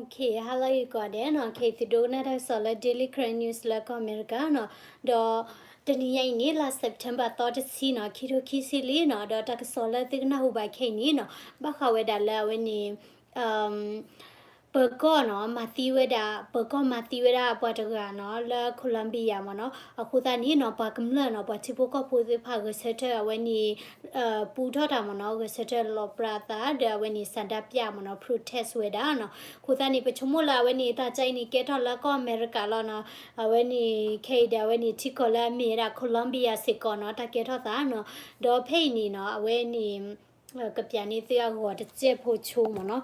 Okay, hello ယဂီၤဒဲးနီၤ, ခဲအံၤသုဒိကနၣ်တၢ်ကစီၣ်လၢ Daily Karen News လၢကီၢ်အမဲရကၤနီၤ, ဒီးတနံၤညါအံၤန့ၣ် လါ September သီတဆံနီၤ, ခံထိခံဆံလွံၢ်နီၤ, ဒီးတၢ်ကစီၣ်လၢသုကနၢ်ဟူဘၣ်ခဲအံၤန့ၣ်နီၤ, ဘၣ်ဃးဝဲဒၣ်လၢအဝဲန့ၣ် ပၢၤကီၢ်နီၤ မၤသံဝဲဒၣ်, ပၢၤကီၢ်မၤသံဝဲဒၣ်ပှၤတဂၤနီၤ လၢ Colombia မ့ၢ်နီၤ, အဃိသတးန့ၣ်နီၤ ပှၤကမျၢၢ်နီၤ ပှၤထံဖိကီၢ်ဖိသ့ၣ်တဖၣ်ဂဲၤဆၢထၢၣ်အဝဲန့ၣ် ပူထီၣ်တၢ်မ့ၢ်နီၤ, ဂဲၤဆၢထၢၣ်လီၤပြးသး ဒီးအဝဲန့ၣ် ဆန္ဒပြ မ့ၢ်နီၤ, protest ဝဲဒၣ်နီၤ, အဃိသတးန့ၣ် ပဆိကမိၣ်လၢအဝဲန့ၣ် တၢ်ကဲအံၤန့ၣ် ကဲထီၣ်လၢကီၢ်အမဲရကၤလီၤနီၤ, အဝဲန့ၣ် ခဲအံၤဒီးအဝဲန့ၣ် ထံကီၢ်လၢအမ့ၢ်ဝဲဒၣ် Colombia စ့ၢ်ကီးနီၤ တၢ်ကဲထီၣ်သးနီၤ, ဒီးဖဲအံၤန့ၣ်နီၤ အဝဲန့ၣ် ကပျးန့ၢ်သုအဂီၤတစဲးဖိဆိမ့ၢ်နီၤ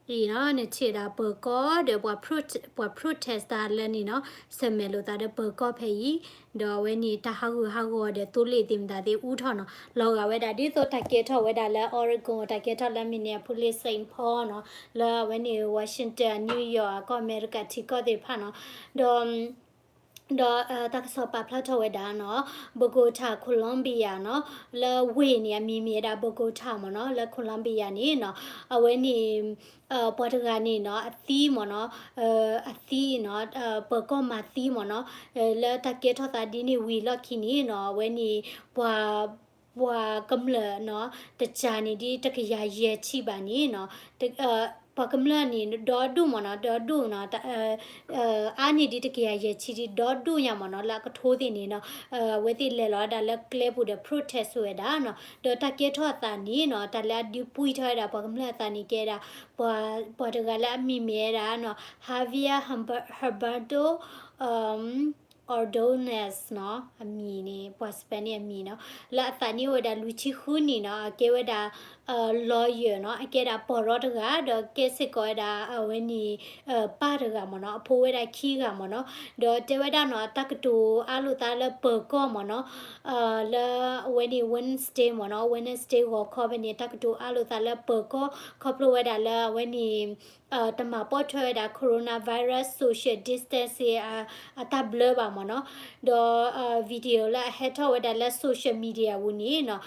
အံၤနီၤ နထံၣ်ဝဲဒၣ်ပၢၤကီၢ်ဒီးပှၤ protest တၢ်လၢန့ၣ်နီၤ, ဆၢၣ်မဲာ်လိာ်သးဒီးပၢၤကီၢ်ဖဲအံၤ, ဒီးအဝဲန့ၣ်တၢ်ဟးဂူာ်ဟးဂီၤဒီးသိလ့ၣ်သ့ၣ်မတၤသ့ၣ်အူထီၣ်နီၤ, လီၤဂာ်ဝဲဒၣ်ဒ်သိးတၢ်ကဲထီၣ်ဝဲဒၣ်လၢ Oregon, တၢ်ကဲထီၣ်လၢ Minneapolis, Saint Paul နီၤ, လၢအဝဲန့ၣ် Washington, New York ကီၢ်အမဲရကၤထံကီၢ်သ့ၣ်တဖၣ်နီၤ, ဒီး ဒီးတၢ်ကစီၣ်ပာ်ဖျါထီၣ်ဝဲဒၣ်နီၤ, Bogota, Colombia နီၤ, လၢဝ့ၢ်န့ၣ် အမံၤမ့ၢ်ဝဲဒၣ် Bogota မ့ၢ်နီၤ, လၢ Colombia န့ၣ်နီၤ, အဝဲန့ၣ် ပှၤတဂၤန့ၣ်နီၤ အသံမ့ၢ်နီၤ, အသံနီၤ, ပၢၤကီၢ်မၤသံမ့ၢ်နီၤ, လၢတၢ်ကဲထီၣ်သးဒ်န့ၣ်ဝံၤလီၢ်ခံန့ၣ်နီၤ, အဝဲန့ၣ် ပှၤ ပှၤကမျၢၢ်နီၤ, တကၠၤန့ၣ်ဒ်တကယၤယဲၢ်ဆံဘၣ်န့ၣ်နီၤ, ပှၤကမျၢၢ်န့ၣ် ဒီဒူၣ်မ့ၢ်နီၤ, ဒီဒူၣ်နီၤ, အါန့ၢ်ဒ်တကယၤယဲၢ်ဆံဒ်ဒီဒူၣ်ညါမ့ၢ်နီၤ, လၢအကထိသ့ၣ်န့ၣ်နီၤ, အဝဲသ့ၣ်လဲၤလီၤဒၣ်လၢကျဲပူၤဒီး protest ဝဲဒၣ်နီၤ, ဒီးတၢ်ကဲထီၣ်အသးန့ၣ်နီၤ, တၢ်လၢအဒုးပှံၢ်ထီၣ်ဝဲဒၣ်ပှၤကမျၢၢ်အသးန့ၣ်ကဲဒၣ် ပှၤတဂၤလၢအမံၤမ့ၢ်ဝဲဒၣ်နီၤ, Javier Humber-, Humberto Ordóñez နီၤ, အမံၤန့ၣ် ပှၤ Spanish အမံၤနီၤ, လၢအသးနံၣ်အိၣ်ဝဲဒၣ်လွံၢ်ဆံဃုနံၣ်နီၤ, အကဲဝဲဒၣ် lawyer နီၤ, အကဲဒၣ်ပီၢ်ရီတဂၤ, ဒီးကဲစ့ၢ်ကီးဝဲဒၣ်အဝဲန့ၣ် ပၢ်တဂၤမ့ၢ်နီၤ, အဖိဝဲဒၣ်ခံဂၤမ့ၢ်နီၤ, ဒီးတဲဝဲဒၣ်နီၤ, တၢ်ကတိၤအါလိာ်သးလၢပၢၤကီၢ်မ့ၢ်နီၤ, လၢအဝဲန့ၣ် Wednesday မ့ၢ်နီၤ, Wednesday ဂီၤခီဖဲန့ၣ် တၢ်ကတိၤအါလိာ်သးလၢပၢၤကီၢ် ခီဖျိဝဲဒၣ်လၢအဝဲန့ၣ် တမၤပိာ်ထွဲဝဲဒၣ် coronavirus social distancing အတၢ်ဘျၢဘၣ်မ့ၢ်နီၤ, ဒီး video လၢအဟဲထီၣ်ဝဲဒၣ်လၢ social media ပူၤန့ၣ်နီၤ,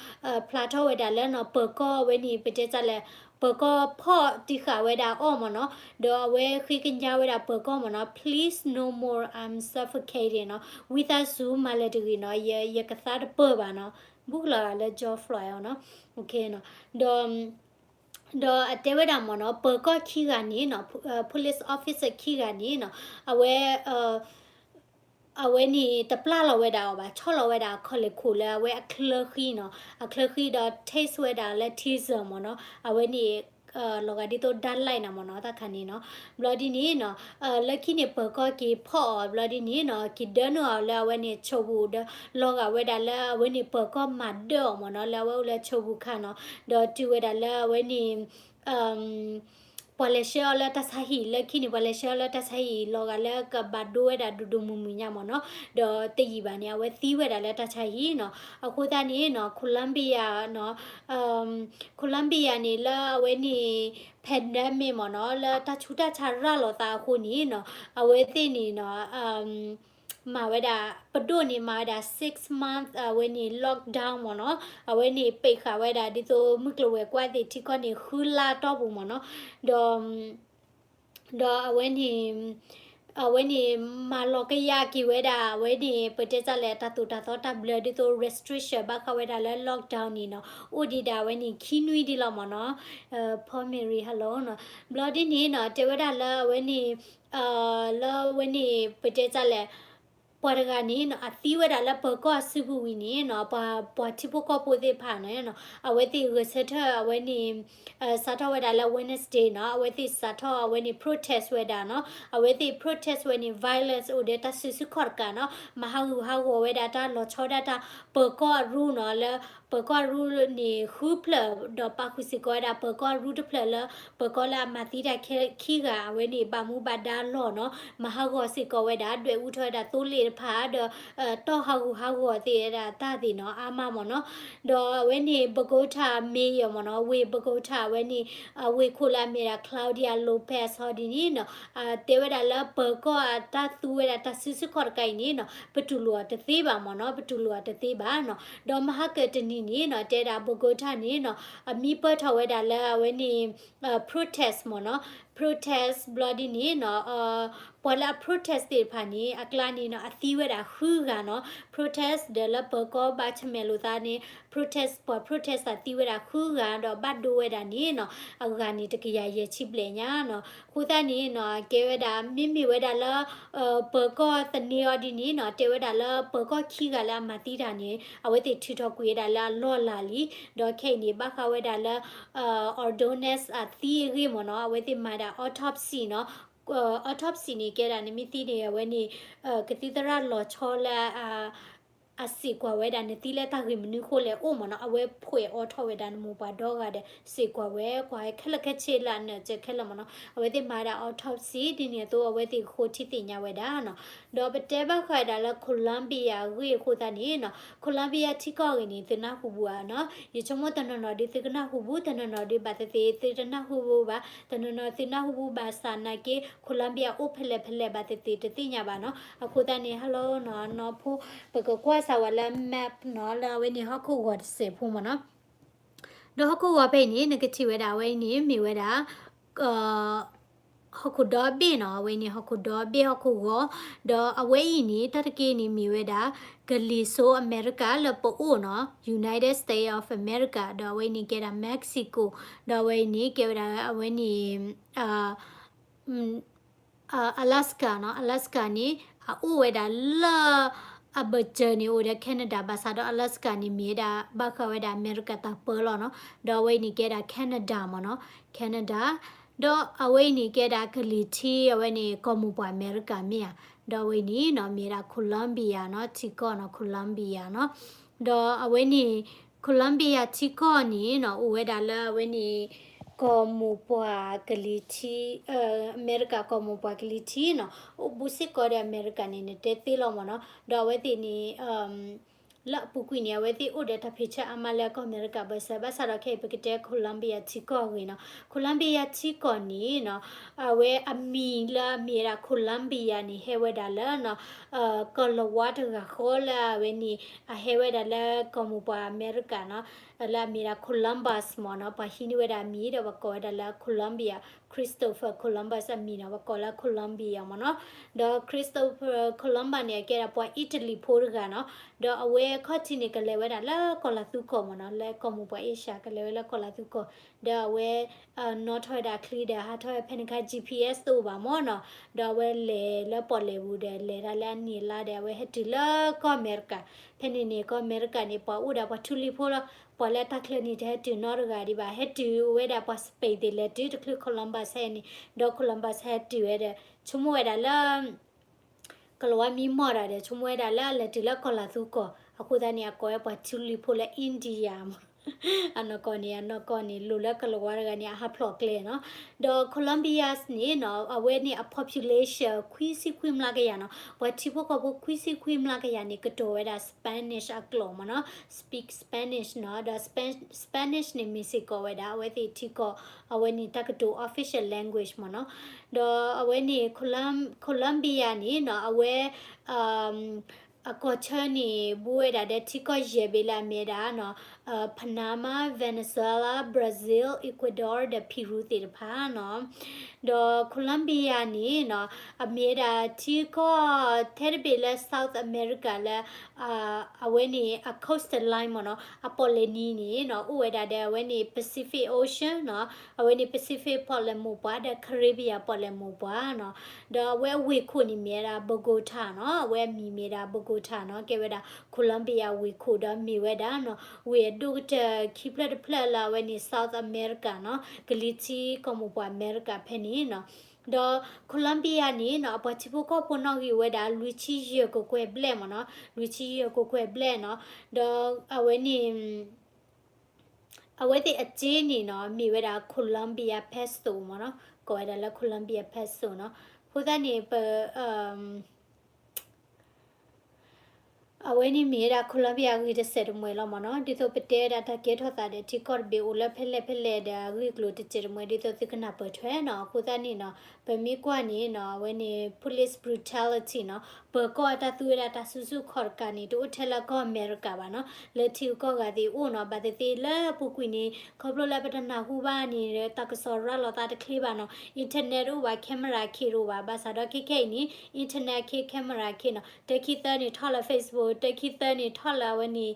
ဖျါထီၣ်ဝဲဒၣ်လၢနီၤ ပၢၤကီၢ်အဝဲန့ၣ် ပတဲတၢ်လဲၣ်, ပၢၤကီၢ်ဖီၣ်တံၢ်ဃာ်ဝဲဒၣ်အီၤမ့ၢ်နီၤ, ဒီးအဝဲဃ့ကညးဝဲဒၣ်ပၢၤကီၢ်မ့ၢ်နီၤ, please no more, I'm suffocating နီၤ, ဝံသးစူၤမၤလၢၤတဂ့ၤနီၤ, ယ ယကသါတပၢၢ်ဘၣ်နီၤ, ဘူးကလီၤလၢ George Floyd အီၤနီၤ, ဒီး ဒီးအတဲဝဲဒၣ်မ့ၢ်နီၤ, ပၢၤကီၢ်ခံဂၤန့ၣ်နီၤ, police officer ခံဂၤန့ၣ်နီၤ, အဝဲ အဝဲန့ၣ်တပျၢ်လီၤဝဲဒၣ်အီၤဘၣ်, ဆီၣ်လီၤဝဲဒၣ်အခီၣ်လဲၣ်ခိၣ်လၢအဝဲအချၢဃံနီၤ, အချၢဃံဒီး taste ဝဲဒၣ်လၢ taser မ့ၢ်နီၤ, အဝဲန့ၣ် လီၤဂာ်ဒ်သိး ဓာတ်လိုက် နီၤမ့ၢ်နီၤ, တၢ်ခါန့ၣ်နီၤ, ဘျီဒ်န့ၣ်နီၤ, လၢခံန့ၣ် ပၢၤကီၢ်က့ၤဖီၣ်အီၤ ဘျီဒ်န့ၣ်နီၤ, က့ၤဒၢနုာ်အီၤလၢအဝဲန့ၣ် ဆိပူၤဒီး လီၤဂာ်ဝဲဒၣ်လၢအဝဲန့ၣ် ပၢၤကီၢ်မၤဒၢၣ်အီၤမ့ၢ်နီၤ, လၢအဝဲအိၣ်လၢဆိပူၤခါနီၤ, ဒီးတုၤဝဲဒၣ်လၢအဝဲန့ၣ် ပှၤလဲၤဆှၢအီၤလၢတၢ်ဆါဟံၣ် လၢခံန့ၣ် ပှၤလဲၤဆှၢအီၤလၢတၢ်ဆါဟံၣ် လီၤဂာ်လၢကဘၣ်ဒိဝဲဒၣ်ဒိၣ်ဒိၣ်မုၢ်မုၢ်ညါမ့ၢ်နီၤ, ဒီးတယံာ်ဘၣ်န့ၣ် အဝဲသံဝဲဒၣ်လၢတၢ်ဆါဟံၣ်နီၤ. အဃိသတးန့ၣ်နီၤ Colombia နီၤ, Colombia န့ၣ်လၢအဝဲန့ၣ် pandemic မ့ၢ်နီၤ လၢတၢ်ဆူးတၢ်ဆါရၤလီၤသးအဃိန့ၣ်နီၤ, အဝဲသ့ၣ်န့ၣ်နီၤ မၤဝဲဒၣ် ပဒိၣ်န့ၣ်မၤဝဲဒၣ် six month အဝဲန့ၣ် lockdown မ့ၢ်နီၤ, အဝဲန့ၣ် ပိတ်ဃာ်ဝဲဒၣ် ဒ်သိးမုၢ်ကျိၤဝဲၤကွာ်သ့ၣ်ထံကီၢ်န့ၣ် ဃုလါတီၢ်ပူၤမ့ၢ်နီၤ, ဒီး ဒီးအဝဲန့ၣ် အဝဲန့ၣ် မၤလီၤကယၤက့ၤဝဲဒၣ် အဝဲန့ၣ် ပတဲတၢ်လဲၣ် တၢ်သိၣ်တၢ်သီတၢ်ဘျၢ ဒ်သိး restriction ဘၣ်ဃးဝဲဒၣ်လၢ lockdown န့ၣ်နီၤ, အိၣ်ဒံးဒၣ်အဝဲန့ၣ် ခံနွံဒံးလီၤမ့ၢ်နီၤ, ဖီ Mary hello နီၤ, ဘျီဒ်န့ၣ်နီၤ တဲဝဲဒၣ်လၢအဝဲန့ၣ် လၢအဝဲန့ၣ် ပတဲတၢ်လဲၣ် ပှၤတဂၤန့ၣ်နီၤ အသံဝဲဒၣ်လၢပၢၤကီၢ်အစုပူၤဝံၤန့ၣ်နီၤ ပှၤ ပှၤထံဖိကီၢ်ဖိသ့ၣ်တဖၣ်န့ၣ်နီၤ အဝဲသ့ၣ်ဂဲၤဆၢထၢၣ်အဝဲန့ၣ် စးထီၣ်ဝဲဒၣ်လၢ Wednesday နီၤ အဝဲသ့ၣ်စးထီၣ်အဝဲန့ၣ် protest ဝဲဒၣ်နီၤ အဝဲသ့ၣ် protest ဝဲန့ၣ် violence အိၣ်ဒီးတၢ်စုဆူၣ်ခီၣ်တကးနီၤ မၤဟးဂူာ်ဟးဂီၤဝဲဒၣ်တၢ်လီၤဆီဒၣ်တၢ် ပၢၤကီၢ်အရူနီၤ လၢ ပၢၤကီၢ်အရူန့ၣ် ဃုဖျၢၣ် ဒီးပာ်ဃုာ်စ့ၢ်ကီးဝဲဒၣ် ပၢၤကီၢ်အရူတဖျၢၣ်လၢ ပၢၤကီၢ်လၢအမၤသံတၢ်ခံဂၤ အဝဲန့ၣ် ဘၣ်မူဘၣ်ဒါလီၢ်နီၤ မၤဟးဂီၤစ့ၢ်ကီးဝဲဒၣ် ဒွဲၣ်အူထီၣ်ဝဲဒၣ်သိလ့ၣ် တဖၣ်ဒီး တီၢ်ဟးဂူာ်ဟးဂီၤသ့ၣ်ဝဲဒၣ်တၢ်သ့ၣ်နီၤ အါမးမ့ၢ်နီၤ. ဒီးအဝဲန့ၣ် Bogota mayor မ့ၢ်နီၤ ဝ့ၢ် Bogota အဝဲန့ၣ် အဝ့ၢ်ခိၣ်လၢအမ့ၢ်ဒၣ် Claudia Lopez ဟီဒ်န့ၣ်နီၤ တဲဝဲဒၣ်လၢပၢၤကီၢ်အတၢ်သူဝဲဒၣ်တၢ်စုဆူၣ်ခီၣ်တကးအံၤန့ၣ်နီၤ ပတူၢ်လိာ်အီၤတသ့ဘၣ်မ့ၢ်နီၤ ပတူၢ်လိာ်အီၤတသ့ဘၣ်နီၤ. ဒီးမဟါကတနံၤန့ၣ်နီၤ တဲဒၣ် Bogota န့ၣ်နီၤ အမံပၢၢ်ထီၣ်ဝဲဒၣ်လၢအဝဲန့ၣ် protest မ့ၢ်နီၤ protest ဘျီဒ်န့ၣ်နီၤ ပှၤလၢအ protest သ့ၣ်တဖၣ်န့ၣ် အကျါန့ၣ်နီၤ အသံဝဲဒၣ်ဃုဂၤနီၤ protest ဒီးလၢပၢၤကီၢ်ဘၣ်ဆၢၣ်မဲာ်လိာ်သးန့ၣ် protest ပှၤ protest အသံဝဲဒၣ်ဃုဂၤဒီးဘၣ်ဒိဝဲဒၣ်န့ၣ်နီၤ အဂၤန့ၣ် တကယၤယဲၢ်ဆံဘျဲၣ်ညါနီၤ. အဃိသတးန့ၣ်နီၤ ကဲဝဲဒၣ် မ့မ့ၢ်ဝဲဒၣ်လၢ ပၢၤကီၢ်သန့အီၤဒ်န့ၣ်နီၤ တဲဝဲဒၣ်လၢပၢၤကီၢ်ခံဂၤလၢအမၤသံတၢ်န့ၣ် အဝဲသ့ၣ်ထုးထီၣ်ကွံာ်ဝဲဒၣ်လၢအလီၢ်လၤလံ. ဒီးခဲအံၤန့ၣ် ဘၣ်ဃးဝဲဒၣ်လၢ Ordonez အသံအဂ့ၢ်မ့ၢ်နီၤ အဝဲသ့ၣ်မၤဒၣ် autopsy နီၤ autopsy န့ၣ် ကဲဒၣ်နမ့ၢ်သံန့ၣ် အဝဲန့ၣ် ကသံၣ်သရၣ်လီၤဆီလၢ အစံးကွၢ်ဝဲဒၣ်နသံလၢတၢ်ဂ့ၢ်မနုၤအဃိလဲၣ်အိၣ်မ့ၢ်နီၤ အဝဲဖှဲးအိးထီၣ်ဝဲဒၣ်နမိၢ်ပှၢ်ဒီဂၤဒီး စံးကွၢ်ဝဲ ကွၢ်ဝဲခဲလၢာ်ခဲဆ့လၢအနၢၤစၢၤခဲလၢာ်မ့ၢ်နီၤ အဝဲသ့ၣ်မၤဒၣ် autopsy ဒ်န့ၣ်အသိး အဝဲသ့ၣ်ဃိထံသ့ၣ်ညါဝဲဒၣ်နီၤ. ဒီးပတဲဘၣ်ဃးဝဲဒၣ်လၢ Colombia အဂ့ၢ်အဃိသတးန့ၣ်နီၤ Colombia ထံကီၢ်အဂ့ၢ်န့ၣ် သုနၢ်ဟူဘူးဧါနီၤ ယဆိကမိၣ်တနီၤနီၤဒုးသုကနၢ်ဟူဘူး တနီၤနီၤဒုးဘၣ်သ့ၣ်သ့ၣ် သုတနၢ်ဟူဘူးဘၣ် တနီၤနီၤသုနၢ်ဟူဘူးဘၣ်ဆၣ်နာ်က့ Colombia အိၣ်ဖဲလဲၣ်ဖဲလဲၣ်ဘၣ်သ့ၣ်သ့ၣ်တသ့ၣ်ညါဘၣ်နီၤ. အဃိသတးန့ၣ် hello နီၤ နီၢ်ဖိ ပကကွၢ်စၢ်ဝဲလၢ map နီၤ လၢအဝဲန့ၣ်ဟီၣ်ခိၣ်ဂီၤတစဲးဖိမ့ၢ်နီၤ. ဒီးဟီၣ်ခိၣ်ဂီၤဖဲအံၤန့ၣ် နကထံၣ်ဝဲဒၣ်အဝဲအံၤန့ၣ် မ့ၢ်ဝဲဒၣ် ဟီၣ်ခိၣ်ဒီဘ့ၣ်နီၤ အဝဲအံၤန့ၣ် ဟီၣ်ခိၣ်ဒီဘ့ၣ်ဟီၣ်ခိၣ်ဂီၤ ဒီးအဝဲအံၤန့ၣ် တၢ်တက့ၢ်န့ၣ်မ့ၢ်ဝဲဒၣ် ကလံၤစိးအမဲရကၤလၢပအိၣ်နီၤ United States of America ဒီးအဝဲအံၤန့ၣ်ကဲဒၣ် Mexico ဒီးအဝဲအံၤန့ၣ် ကဲဝဲဒၣ်အဝဲန့ၣ် Alaska နီၤ Alaska န့ၣ် အအိၣ်ဝဲဒၣ်လၢ အဘၢၣ်စၢၤန့ၣ်အိၣ်ဒီး Canada ဘၣ်ဆၣ်ဒီး Alaska န့ၣ်မ့ၢ်ဝဲဒၣ် ဘၣ်ဃးဝဲဒၣ်အမဲရကၤတၢ်ပၢလီၤနီၤ ဒီးအဝဲအံၤန့ၣ်ကဲဒၣ် Canada မ့ၢ်နီၤ Canada ဒီးအဝဲအံၤန့ၣ်ကဲဒၣ်ကလံၤထံး အဝဲန့ၣ် ကီၢ်မိၢ်ပှၢ်အမဲရကၤမ့ၢ်ဧါ ဒီးအဝဲအံၤန့ၣ်နီၤ မ့ၢ်ဝဲဒၣ် Colombia နီၤ ထံကီၢ်နီၤ Colombia နီၤ ဒီးအဝဲန့ၣ် Colombia ထံကီၢ်န့ၣ်နီၤ အိၣ်ဝဲဒၣ်လၢအဝဲန့ၣ် ကီၢ်မိၢ်ပှၢ်ကလံၤထံး အမဲရကၤကီၢ်မိၢ်ပှၢ်ကလံၤထံးနီၤ အိၣ်ဘူးစ့ၢ်ကီးဒီးအမဲရကၤန့ၣ် နတဲသ့လီၤမ့ၢ်နီၤ ဒီးအဝဲသ့ၣ်န့ၣ် လၢအပူၤကွံာ်န့ၣ် အဝဲသ့ၣ်အိၣ်ဒီးတၢ်ဖံးဆၢအါမးလၢကီၢ်အမဲရကၤဘၢၣ်စၢၤ ဘၣ်ဆၣ်ဒီးခဲအံၤပကတဲ Colombia ထံကီၢ်အဂ့ၢ်နီၤ Colombia ထံကီၢ်န့ၣ်နီၤ အဝဲအမံၤလၢအမ့ၢ်ဝဲဒၣ် Colombia န့ၣ် ဟဲဝဲဒၣ်လၢနီၤ ကီၢ်လၤဝါတဂၤဃီလၢအဝဲန့ၣ် အဟဲဝဲဒၣ်လၢကီၢ်မိၢ်ပှၢ်အမဲရကၤနီၤ လၢအမ့ၢ်ဒၣ် Columbus မ့ၢ်နီၤ ပှၤဟံးန့ၢ်ဝဲဒၣ်အမံၤဒီးပှၤကိးဝဲဒၣ်လၢ Colombia Christopher Columbus အမံၤနီၤ ပှၤကိးလၢ Colombia မ့ၢ်နီၤ ဒီး Christopher Columbus န့ၣ် အကဲဒၣ်ပှၤအံၣ်တလံၤဖိတဂၤနီၤ ဒီးအဝဲခီၣ်ထံးန့ၣ် ကလဲၤဝဲဒၣ်လၢကီၢ်လၤသူကီၢ်မ့ၢ်နီၤ လၢကီၢ်မိၢ်ပှၢ်အ့ရှၢၣ် ကလဲၤဝဲလၢကီၢ်လၤသူကီၢ် ဒီးအဝဲ နီၣ်ထီၣ်ဝဲဒၣ်ချံဒီး ဟးထီၣ်ဝဲဖဲန့ၣ်အခါ G P S တအိၣ်ဘၣ်မ့ၢ်နီၤ ဒီးအဝဲလဲၤလၢပီၣ်လဲၣ်ပူၤဒီး လဲၤတၢ်လၢအနံၤအလါဒီး အဝဲဟဲတုၤလၢကီၢ်အမဲရကၤ ဖဲန့ၣ်န့ၣ် ကီၢ်အမဲရကၤန့ၣ် ပှၤအိၣ်ဒီးပှၤထူလံၤဖိလီၤ ပှၤလၢအတၢ်ချၢန့ၣ် တဟဲတုၤနီတဂၤဒံးဘၣ် ဟဲတုၤဝဲဒၣ်ပှၤ Spain သ့ၣ်လဲၤတုၤတချုး Columbus ဟဲန့ၣ် ဒီး Columbus ဟဲတုၤဝဲဒီး ဆိကမိၣ်ဝဲဒၣ်လၢ ကလၤဝါမံမီၢ်တၢ်ဒီး ဆိကမိၣ်ဝဲဒၣ်လၢအလဲၤတုၤလၢကီၢ်လၤသူကီၢ် အဃိသတးန့ၣ် အကိးဝဲပှၤထူလံၤဖိလၢ India မ့ၢ် အနီၢ်ကီၢ်န့ၣ် အနီၢ်ကီၢ်န့ၣ် လိၤလၢကလၤဝါတဂၤန့ၣ် အဟးဖျိးကျဲနီၤ ဒီး Colombia န့ၣ်နီၤ အဝဲန့ၣ်အ population ခွံဆံခွံမျးကယၤနီၤ ပှၤထံဖိကီၢ်ဖိခွံဆံခွံမျးကယၤန့ၣ် ကတိၤဝဲဒၣ် Spanish အကျိာ်မ့ၢ်နီၤ speak Spanish နီၤ ဒီး Span- Spanish န့ၣ်မ့ၢ်စ့ၢ်ကီးဝဲဒၣ် အဝဲသ့ၣ်ထံကီၢ် အဝဲန့ၣ်တၢ်ကတိၤ official language မ့ၢ်နီၤ ဒီးအဝဲန့ၣ် Colom- Colombia န့ၣ်နီၤ အဝဲ အကီၢ်ဆၢန့ၣ် ဘူးဝဲဒၣ်ဒီးထံကီၢ်ယဲၢ်ဘ့ၣ်လၢအမ့ၢ်ဝဲဒၣ်နီၤ Panama, Venezuela, Brazil, Ecuador ဒီး Peru သ့ၣ်တဖၣ်နီၤ ဒီး Colombia န့ၣ်နီၤ အမ့ၢ်ဝဲဒၣ်ထံကီၢ်ထဲတဘ့ၣ်လၢ South America လၢ အဝဲန့ၣ်အ coastline မ့ၢ်နီၤ အပီၣ်လဲၣ်နံၤန့ၣ်နီၤ အိၣ်ဝဲဒၣ်ဒီးအဝဲန့ၣ် Pacific Ocean နီၤ အဝဲန့ၣ် Pacific ပီၣ်လဲၣ်မိၢ်ပှၢ်ဒီး Caribbean ပီၣ်လဲၣ်မိၢ်ပှၢ်နီၤ ဒီးအဝဲအဝ့ၢ်ခိၣ်န့ၣ်မ့ၢ်ဝဲဒၣ် Bogota နီၤ အဝဲအမံၤမ့ၢ်ဒၣ် Bogota နီၤ ကဲဝဲဒၣ် Colombia ဝ့ၢ်ခိၣ်ဒီးမ့ၢ်ဝဲဒၣ်နီၤ ဝ့ၢ်အဒိၣ်ကတၢၢ်ခံဖျၢၣ်တဖျၢၣ်လၢအဝဲန့ၣ် South America နီၤ ကလံၤထံးကီၢ်မိၢ်ပှၢ်အမဲရကၤဖဲန့ၣ်နီၤ ဒီး Colombia န့ၣ်နီၤ အပှၤထံဖိကီၢ်ဖိနီၣ်ဂံၢ်ဝဲဒၣ်လွံၢ်ဆံယဲၢ်ကကွဲၢ်ဘျဲၣ်မ့ၢ်နီၤ လွံၢ်ဆံယဲၢ်ကကွဲၢ်ဘျဲၣ်နီၤ ဒီးအဝဲန့ၣ် အဝဲသ့ၣ်အစ့န့ၣ်နီၤ မ့ၢ်ဝဲဒၣ် Colombia peso မ့ၢ်နီၤ ကိးဝဲဒၣ်လၢ Colombia peso နီၤ အဃိသတးန့ၣ် ပ အ အဝဲန့ၣ်မ့ၢ်ဝဲဒၣ် Colombia အဂ့ၢ်တစဲးတမှဲၤလီၤမ့ၢ်နီၤ. ဒ်သိးပတဲဝဲဒၣ်တၢ်ကဲထီၣ်သးဒီးထံကီၢ်တဘ့ၣ်အိၣ်လၢဖဲလဲၣ်ဖဲလဲၣ်ဒီးအဂ့ၢ်အကျိၤတစဲးတမှဲၤ ဒ်သိးသုကနၢ်ပၢၢ်ထွဲနီၤ. အဃိသတးန့ၣ်နီၤ ပမ့ၢ်ကွၢ်န့ၣ်နီၤ အဝဲန့ၣ် police brutality နီၤ ပၢၤကီၢ်အတၢ်သူဝဲဒၣ်တၢ်စုဆူၣ်ခီၣ်တကးန့ၣ် တအိၣ်ထဲလၢကီၢ်အမဲရကၤဘၣ်နီၤ. လၢထံဂုၤကီၢ်ဂၤသ့ၣ်အိၣ်နီၤ ဘၣ်သ့ၣ်သ့ၣ်လၢအပူၤကွံာ်န့ၣ် ခီဖျိလၢပတနၢ်ဟူဘၣ်န့ၣ် တၢ်ကစီၣ်ရၤလီၤသးတချ့ဘၣ်နီၤ. internet တအိၣ်ဘၣ် camera ခ့တအိၣ်ဘၣ်. ဘၣ်ဆၣ်ဒီးခဲခဲအံၤန့ၣ် internet ခ့ camera ခ့နီၤ တၢခံသၢန့ၣ်ထီၣ်လၢ Facebook တၢခံသၢန့ၣ်ထီၣ်လၢအဝဲန့ၣ်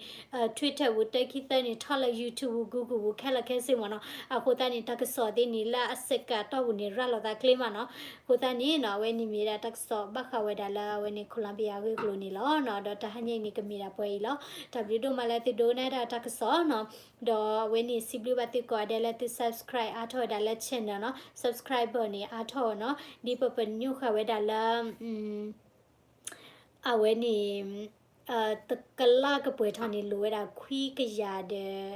Twitter ပူၤ တၢခံသၢန့ၣ်ထီၣ်လၢ YouTube ပူၤ Google ပူၤ ခဲလၢာ်ခဲဆ့မ့ၢ်နီၤ. အဃိသတးန့ၣ် တၢ်ကစီၣ်သ့ၣ်န့ၣ် လၢအစဲးကးတီၢ်ပူၤန့ၣ် ရၤလီၤသးချ့မ့ၢ်နီၤ. အဃိသတးန့ၣ်နီၤ အဝဲန့ၣ်မ့ၢ်ဒၣ်တၢ်ကစီၣ်ဘၣ်ဃးဝဲဒၣ်လၢအဝဲန့ၣ် Colombia အဂ့ၢ်အကျိၤန့ၣ်လီၤနီၤ. ဒီးတဟါညါအံၤန့ၣ် ကမ့ၢ်ဒၣ်ပှဲၤအံၤလီၤ. တၢ်ဘျုးဒိၣ်မးလၢသုဒိကနၣ်တၢ်ကစီၣ်နီၤ. ဒီးအဝဲန့ၣ် စံးဘျုးဘၣ်သုကိးဂၤဒဲးလၢသု subscribe အါထီၣ်ဝဲဒၣ်လၢ channel နီၤ. subscriber န့ၣ် အါထီၣ်နီၤ. ဒ်ပပညိၣ်ဃာ်ဝဲဒၣ်လၢ အဝဲန့ၣ် တကလးကပှဲၤထီၣ်န့ၣ် လိၣ်ဝဲဒၣ်ခွံကယၤဒီး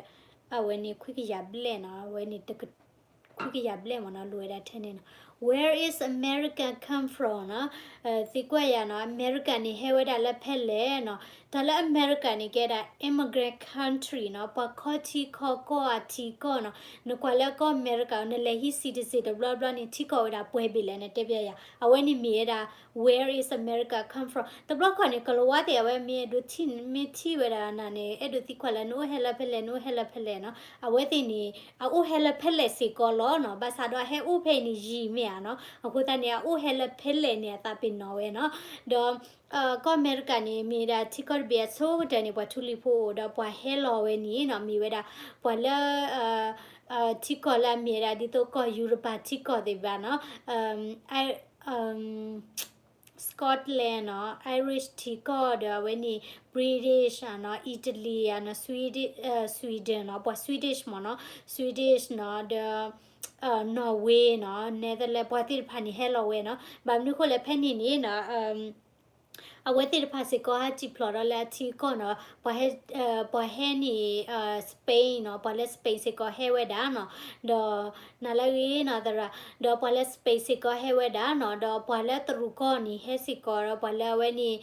အဝဲန့ၣ်ခွံကယၤဘျဲၣ်နီၤ. အဝဲန့ၣ် ခွံကယၤဘျဲၣ်မ့ၢ်နီၤ လိၣ်ဝဲဒၣ်ထဲန့ၣ်နီၤ. Where is America come from နီၤ. သံကွၢ်ယၤနီၤ အမဲရကၤန့ၣ်ဟဲဝဲဒၣ်လၢဖဲလဲၣ်နီၤ. တၢ်လၢအမဲရကၤန့ၣ် ကဲဒၣ် immigrant country နီၤ ပှၤခီထံခီကီၢ်အထံကီၢ်နီၤ. နကွၢ်လၢကီၢ်အမဲရကၤ နလဲၤဟံး citizen တဘျီဘျီန့ၣ် ထံကီၢ်ဝဲဒၣ်ပှဲၤဘ့ၣ်လဲၣ် နတဲပျဲယၤ. အဝဲန့ၣ်မ့ၢ်ဝဲဒၣ် Where is America come from. တဘျီခီန့ၣ် ကလၤဝါသ့ၣ်အဝဲမ့ၢ်အဲၣ်ဒိးထံၣ် မ့ၢ်ထံၣ်ဝဲဒၣ်နၤန့ၣ် အဲၣ်ဒိးသံကွၢ်လၢ နအိၣ်ဟဲလၢဖဲလဲၣ် နအိၣ်ဟဲလၢဖဲလဲၣ်နီၤ. အဝဲသ့ၣ်န့ၣ် အအိၣ်ဟဲလၢဖဲလဲၣ်စ့ၢ်ကီးလီၤနီၤ. ဘၣ်ဆၣ်ဒီးအဟဲအိၣ်ဖဲအံၤန့ၣ်ယံာ်မ့ၢ်ဧါနီၤ. အဃိသတးန့ၣ် အအိၣ်ဟဲလၢဖဲလဲၣ်န့ၣ် အသးပ့ၤနီၣ်ဝဲနီၤ. ဒီး ကီၢ်အမဲရကၤန့ၣ် မ့ၢ်ဝဲဒၣ်ထံကီၢ်တဘ့ၣ်အဆိကတၢၢ်န့ၣ် ပှၤထူလံၤဖိအိၣ်ဒီးပှၤဟဲလီၤဝဲန့ၣ်နီၤ မ့ၢ်ဝဲဒၣ် ပှၤလၢ ထံကီၢ်လၢအမ့ၢ်ဝဲဒၣ်ဒ်သိးကီၢ်ယူရပၤထံကီၢ်သ့ၣ်တဖၣ်နီၤ Scotland နီၤ Irish ထံကီၢ်ဒီးအဝဲန့ၣ် British နီၤ Italy နီၤ Swedish Sweden နီၤ ပှၤ Swedish မ့ၢ်နီၤ Swedish နီၤ ဒီး Norway နီၤ Netherlands ပှၤသ့ၣ်တဖၣ်န့ၣ် ဟဲလီၤဝဲနီၤ. ဘၣ်မနုၤဃိလဲၣ် ဖဲန့ၣ်န့ၣ်နီၤ အဝဲသ့ၣ်တဖၣ်စ့ၢ်ကီးဟဲစံၣ်ဖျိးဒီးလၢအထံအကီၢ်နီၤ ပှၤဟဲ ပှၤဟဲန့ၣ် Spain နီၤ ပှၤလၢ Spain စ့ၢ်ကီးဟဲဝဲဒၣ်နီၤ ဒီး နၤလၢအဂ့ၤနီၤသရၣ် ဒီးပှၤလၢ Spain စ့ၢ်ကီးဟဲဝဲဒၣ်နီၤ ဒီးပှၤလၢတရူးကီၢ်န့ၣ် ဟဲစ့ၢ်ကီးဒီးပှၤလၢအဝဲန့ၣ်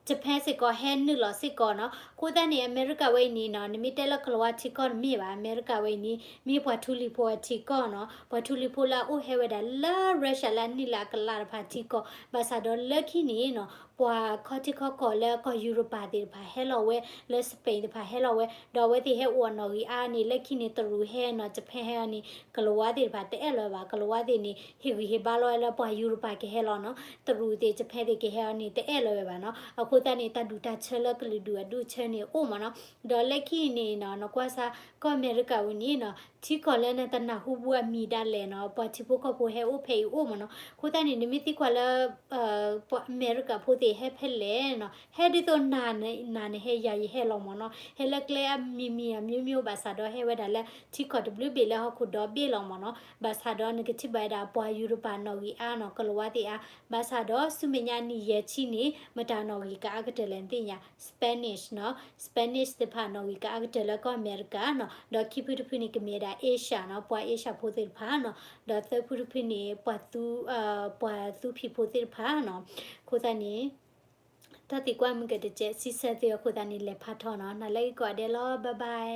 Japan စ့ၢ်ကီးဟဲနုာ်လီၤစ့ၢ်ကီးနီၤ. အဃိသတးန့ၣ် အမဲရကၤဝဲအံၤန့ၣ်နီၤ နမ့ၢ်တဲလၢကလၤဝါထံကီၢ်တမ့ၢ်ဘၣ် အမဲရကၤဝဲအံၤန့ၣ် မ့ၢ်ပှၤထူလံၤဖိအထံကီၢ်နီၤ ပှၤထူလံၤဖိလၢအအိၣ်ဟဲဝဲဒၣ်လၢ Russia လၢအနံၣ်လၢအကလးတဖၣ်ထံကီၢ် ဘၣ်ဆၣ်ဒီးလၢခံန့ၣ်နီၤ ပှၤခီထံခီကီၢ်လၢကီၢ်ယူရပၤသ့ၣ်တဖၣ်ဟဲလီၤဝဲ လၢ Spain တဖၣ်ဟဲလီၤဝဲ ဒီးအဝဲသ့ၣ်ဟဲအိၣ်အနီၣ်ဂံၢ်အါန့ၣ် လၢခံန့ၣ် တရူးဟဲနီၤ Japan ဟဲအီၤန့ၣ် ကလၤဝါသ့ၣ်တဖၣ်တအဲၣ်လီၤဝဲဘၣ် ကလၤဝါသ့ၣ်န့ၣ် ဟ့ၣ်ဂံၢ်ဟ့ၣ်ဘါလီၤဝဲလၢပှၤယူရပၤကဟဲလီၤနီၤ တရူးသ့ၣ် Japan သ့ၣ်ကဟဲအီၤန့ၣ် တအဲၣ်လီၤဝဲဘၣ်နီၤ အဃိသတးန့ၣ် တၢ်ဒူၣ်တၢ်ဆၢလၢကလုာ်ဒူၣ်အဒူၣ်အဆၢန့ၣ်အိၣ်မ့ၢ်နီၤ ဒီးလၢခံန့ၣ်နီၤ နကွၢ်စ့ၢ် ကီၢ်အမဲရကၤဝဲန့ၣ်နီၤ ထံကီၢ်လၢနတနၢ်ဟူဘူးအမံၤဒၣ်လဲာ်နီၤ ပှၤထံဖိကီၢ်ဖိဟဲအိၣ်ဖဲအံၤအိၣ်မ့ၢ်နီၤ အဃိသတးန့ၣ် နမ့ၢ်သံကွၢ်လၢ ပှၤအမဲရကၤဖိသ့ၣ်ဟဲဖဲလဲၣ်နီၤ ဟဲဒ်သိးနၤန့ၣ်ဟဲယၤယဟဲလီၤမ့ၢ်နီၤ ဟဲလၢကျဲအမံၤမံၤအမျိုးမျိုး ဘၣ်ဆၣ်ဒီးဟဲဝဲဒၣ်လၢထံကီၢ်တဘျုးဘ့ၣ်လၢဟီၣ်ခိၣ်ဒီဘ့ၣ်လီၤမ့ၢ်နီၤ ဘၣ်ဆၣ်ဒီးနကထံၣ်ဘၣ်ဝဲဒၣ်ပှၤယူရပၤနီၣ်ဂံၢ်အါနီၤ ကလၤဝါသ့ၣ်အါ ဘၣ်ဆၣ်ဒီးဆူမဲာ်ညါနံၣ်ယဲၢ်ဆံန့ၣ် မတၤနီၣ်ဂံၢ်ကအါကတၢၢ်လဲၣ်နသ့ၣ်ညါ Spanish နီၤ Spanish သ့ၣ်တဖၣ်နီၣ်ဂံၢ်ကအါကတၢၢ်လၢကီၢ်အမဲရကၤနီၤ ဒီးခံဖုတဖုန့ၣ် ကမ့ၢ်ဝဲဒၣ် Asia နီၤ ပှၤ Asia ဖိသ့ၣ်တဖၣ်နီၤ ဒီးသၢဖုတဖုန့ၣ် ပှၤသူ ပှၤသူဖံးဖိသ့ၣ်တဖၣ်နီၤ အဃိသတးန့ၣ် တၢ်သံကွၢ်မုၢ်ကတစဲး စံးဆၢသုအဃိသတးန့ၣ် လဲၤဖးထီနီၤ နၤလၢအဂ့ၤကိးဂၤဒဲးလီၤ bye bye